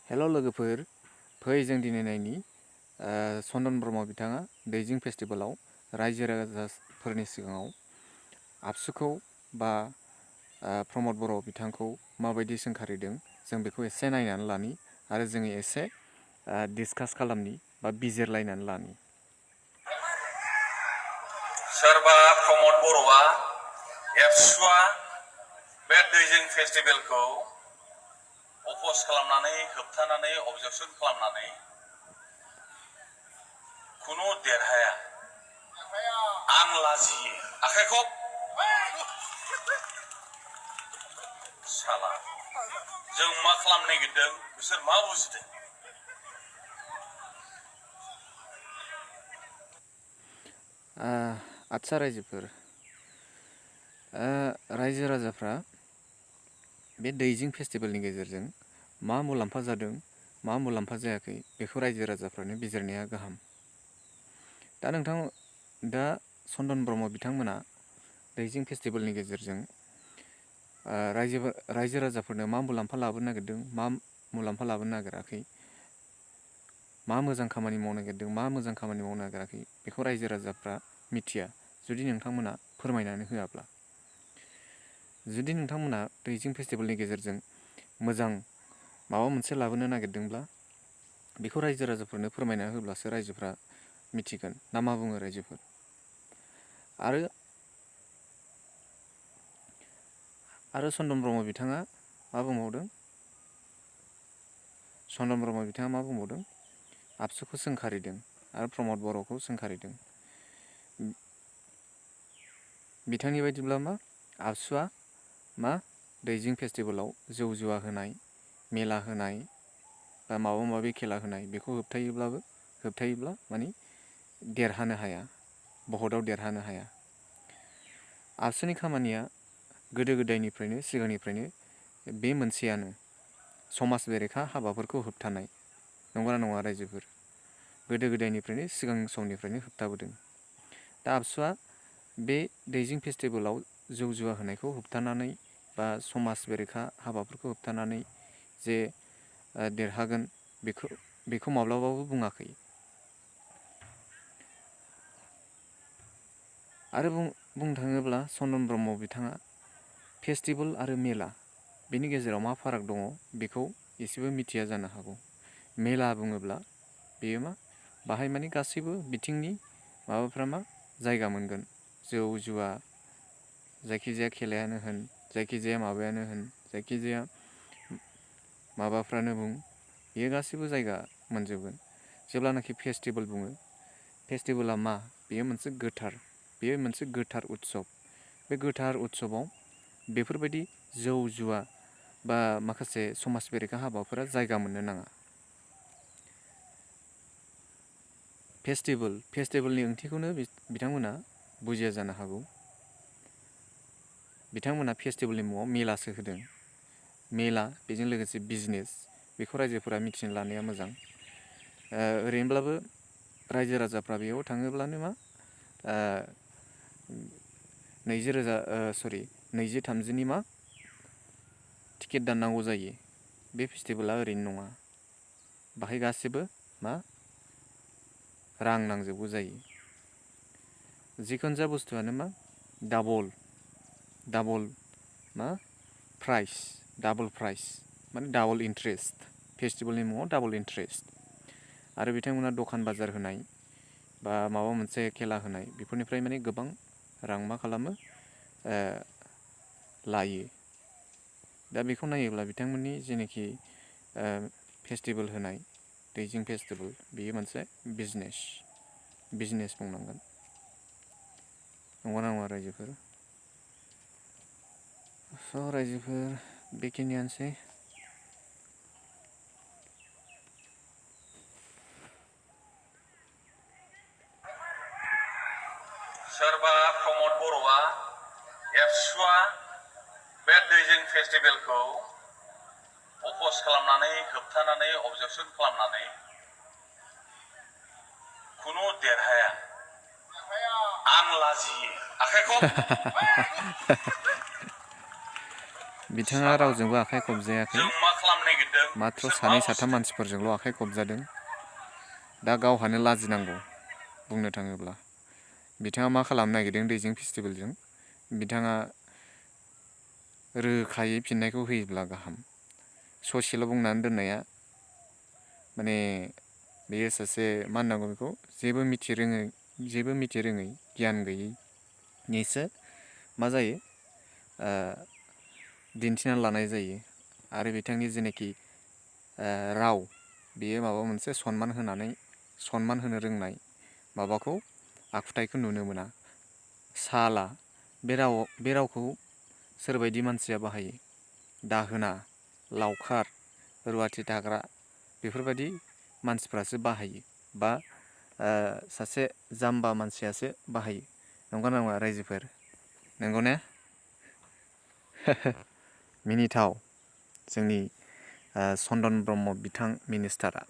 हेल' लोगोफोर, फै जों दिनै नायनि चन्दन ब्रह्म बिथाङा दैजिं फेस्टिभेलाव रायजो राजाफोरनि सिगाङाव आबसुखौ बा प्रमद बर' बिथांखौ माबायदि सोंखारिदों जों बेखौ एसे नायनानै लानि आरो जोङो एसे डिसकास खालामनि बा बिजिरलायनानै लानि। सोरबा प्रमद बर'आ एबसुआ बे दैजिं फेस्टिभेलखौ अपोज खालामनानै होबथानानै अबजेक्सन खालामनानै खुनु देरहाया आं लाजियो आखाइखौ साला जों मा खालामनो नागिरदों बिसोर मा बुजिदों? आदसा रायजोफोर, रायजो राजाफ्रा बे दैजिं फेस्टिभेलनि गेजेरजों मा मुलाम्फा जादों मा मुलाम्फा जायाखै बेखौ रायजो राजाफ्रानो बिजिरनाया गाहाम। दा चन्दन ब्रह्म बिथांमोना दैजिं फेस्टिभेलनि गेजेरजों रायजो राजाफोरनो मा मुलाम्फा लाबोनो नागिरदों मा मुलाम्फा लाबोनो नागिराखै, मा मोजां खामानि मावनो नागिरदों मा मोजां खामानि मावनो नागिराखै बेखौ रायजो राजाफ्रा मिथिया जुदि नोंथांमोना फोरमायनानै होआब्ला। जुदि नोंथांमोना दैजिं फेस्टिभेलनि गेजेरजों मोजां माबा मोनसे लाबोनो नागिरदोंब्ला बेखौ रायजो राजाफोरनो फोरमायना होब्लासो रायजोफ्रा मिथिगोन ना मा बुङो रायजोफोर? आरो चन्दन ब्रह्म बिथाङा मा बुंबावदों? चन्दन ब्रह्म बिथाङा मा बुंबावदों? आबसुखौ सोंखारिदों आरो प्रमद बर'खौ सोंखारिदों। बिथांनि बायदिब्ला मा आबसुआ मा दैजिं फेस्टिभेलाव जौ जुवा होनाय, मेला होनाय बा माबा माबि खेला होनाय बेखौ होबथायोब्ला माने देरहानो हाया, भटआव देरहानो हाया। आबसुनि खामानिया गोदो गोदायनिफ्रायनो सिगांनिफ्रायनो बे मोनसेयानो, समाज बेरेखा हाबाफोरखौ होबथानाय। नंगौना नङा रायजोफोर? गोदो गोदायनिफ्रायनो सिगां समनिफ्रायनो होबथाबोदों। दा आबसुआ बे दैजिं फेस्टिभेलाव जौ जुवा होनायखौ होबथानानै बा समाज बेरेखा हाबाफोरखौ होबथानानै जे देरहागोन बेखौ माब्लाबाबो बुङाखै। आरो बुंनो थाङोब्ला चन्दन ब्रह्म बिथाङा फेस्टिभेल आरो मेला बेनि गेजेराव मा फाराग दङ बेखौ एसेबो मिथिया जानो हागौ। मेला बुङोब्ला बेयो मा बाहाय माने गासैबो बिथिंनि माबाफ्रा मा जायगा मोनगोन। जौ जुवा जायखिजाया खेलायानो होन, जायखिजाया माबायानो होन, जायखिजाया माबाफ्रानो बुं, बेयो गासैबो जायगा मोनजोबगोन। जेब्लानाखि फेस्टिभेल बुङो, फेस्टिभेला मा? बेयो मोनसे गोथार उत्सब। बे गोथार उत्सबाव बेफोरबायदि जौ जुवा बा माखासे समाज बेरेखा हाबाफोरा जायगा मोननो नाङा। फेस्टिभेलनि ओंथिखौनो बिथांमोना बुजिया जानो हागौ। बिथांमोना फेस्टिभेलनि मुङाव मेलासो होदों। मेला बेजों लोगोसे बिजनेस, बेखौ रायजोफोरा मिथिनो लानाया मोजां। ओरैनोब्लाबो रायजो राजाफ्रा बेयाव थाङोब्लानो मा 20-30नि मा टिकेट दाननांगौ जायो। बे फेस्टिभेला ओरैनो नङा, बाहाय गासिबो मा रां नांजोबगौ जायो। जिखुनु जा बुस्थुआनो मा डाबल मा प्राइस माने डाबल इन्ट्रेस्ट। फेस्टिभेलनि मुङाव डाबल इन्ट्रेस्ट। आरो बिथांमोना दखान बाजार होनाय बा माबा मोनसे खेला होनाय बेफोरनिफ्राय माने गोबां रां मा खालामो लायो। दा बेखौ नायोब्ला बिथांमोननि जेनाखि फेस्टिभेल होनाय दैजिं फेस्टिभेल बेयो मोनसे बिजनेस बुंनांगोन। नंगौना नङा रायजोफोर? रायजोफोर बेखिनियानोसै। सोरबा प्रमद बर'आ एबसुआ बे दैजिं फेस्टिभेलखौ अपोज खालामनानै होबथानानै अबजेक्सन खालामनानै खुनु देरहाया आं लाजियो आखाइखौ बिथाङा रावजोंबो आखाइ खबजायाखै, जों मा खालामनो नागिरदों माथ्र बिसोर मा सानै साथाम बुस्थु मानसिफोरजोंल' आखाइ खबजादों। दा गावहानो लाजिनांगौ बुंनो थाङोब्ला। बिथाङा मा खालामनो नागिरदों दैजिं फेस्टिभेलजों, बिथाङा रोखायै फिननायखौ होयोब्ला गाहाम। ससेल' बुंनानै दोननाया माने बेयो सासे मा होननांगौ बेखौ जेबो मिथि रोङै गियान गैयैनिसो मा जायो दिन्थिनानै लानाय जायो। आरो बिथांनि जेनाखि राव, बेयो माबा मोनसे सनमान होनो रोंनाय माबाखौ आखुथायखौ नुनो मोना। साला बे रावखौ सोरबायदि मानसिया बाहायो? दाहोना, लावखार, रुवाथि थाग्रा बेफोरबायदि मानसिफ्रासो बाहायो, बा सासे जाम्बा मानसियासो बाहायो। नंगौना नङा रायजोफोर? नंगौ ने? मिनिथाव जोंनि चन्दन ब्रह्म बिथां मिनिस्टारा।